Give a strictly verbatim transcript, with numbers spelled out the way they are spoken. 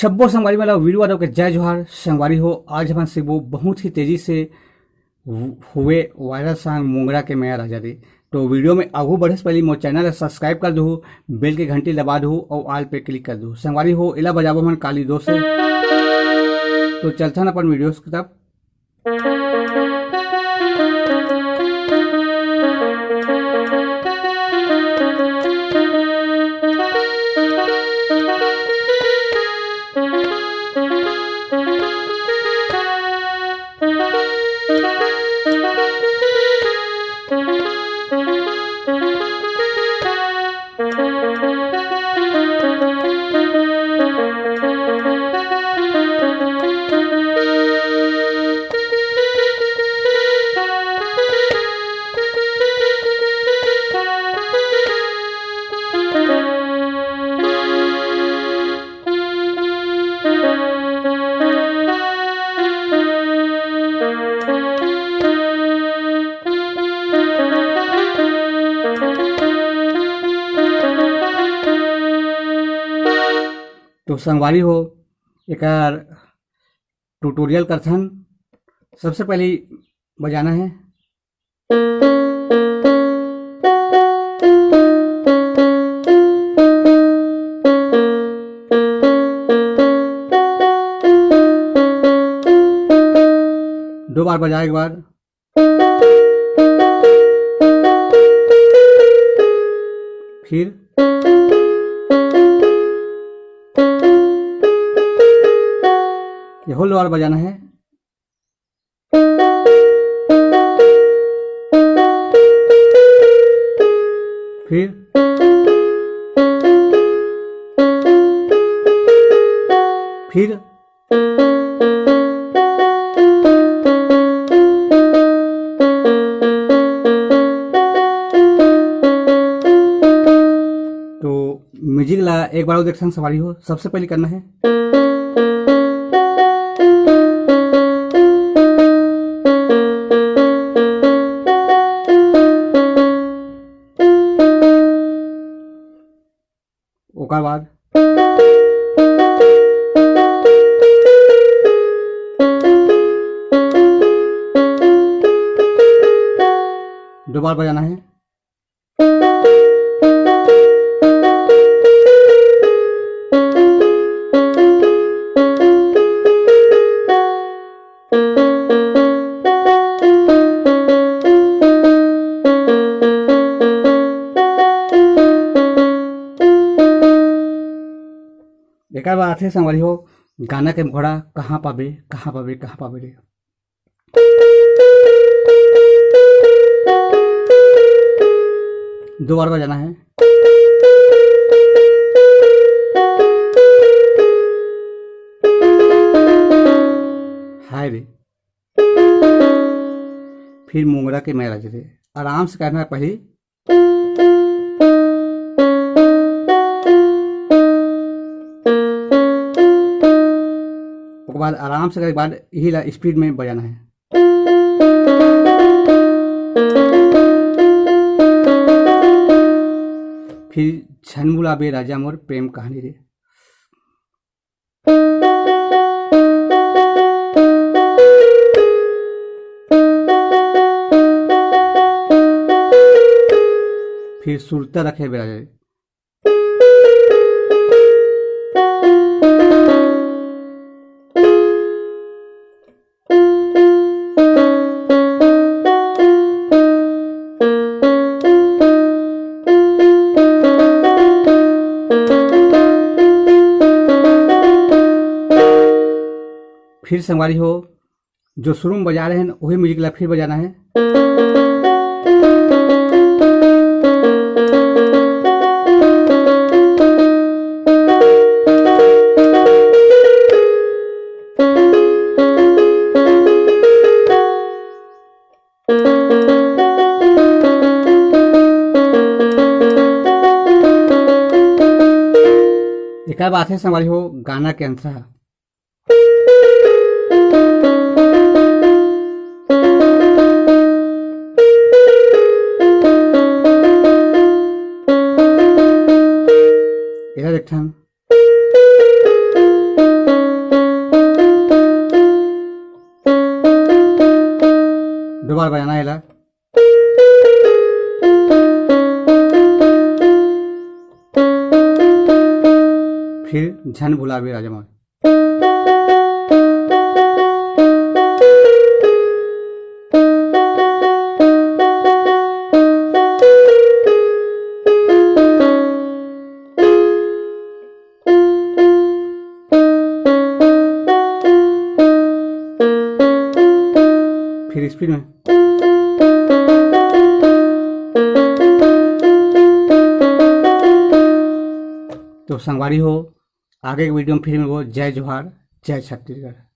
तब्बो संगवारी मन ला वीरू यादव के जय जोहार। संगवारी हो, आज हमन सीखबो बहुत ही तेजी से हुए वायरल सॉन्ग मोंगरा के मया राजा रे। तो वीडियो में आगू बढ़े से पहले मोर चैनल ला सब्सक्राइब कर दू, बेल के घंटी दबा दू और ऑल पे क्लिक कर दू। संगवारी हो, एला बजाबो हमन काली दो से। तो चलथन अपन वीडियो की तरफ। तो संगवारी हो, एकर ट्यूटोरियल करथन। सबसे पहले बजाना है। दो बार बजाए के बाद फिर ये होल बार बजाना है। फिर, फिर तो म्यूजिक ला एक बार और देखथन संगवारी हो। सबसे पहले करना है, ओकर बाद दो बार बजाना है। एकर बाद आथे संगवारी हो, गाना के मुखड़ा, कहाँ पाबे, कहाँ पाबे, कहाँ पाबे रे। दो बार बजाना है। हाय रे। फिर मोंगरा के मया राजा रे। आराम से करना है पहले। ओकर बाद आराम से करे के बाद यही ला स्पीड में बजाना है। फिर झन भुलाबे राजा मोर प्रेम कहानी रे। फिर सुरता रखे बेरा जाए। फिर संगवारी हो, जो शुरू में बजा रहे हैं, वही म्यूजिक ला फिर बजाना है। एकर बाद से संगवारी हो, गाना के अंतरा। एला देखथन। बार बजाना है ला। फिर झन भुलाबे राजा मोर। फिर स्पीड में। तो संगवारी हो, आगे के वीडियो में फिर मिलबो। जय जोहार, जय छत्तीसगढ़।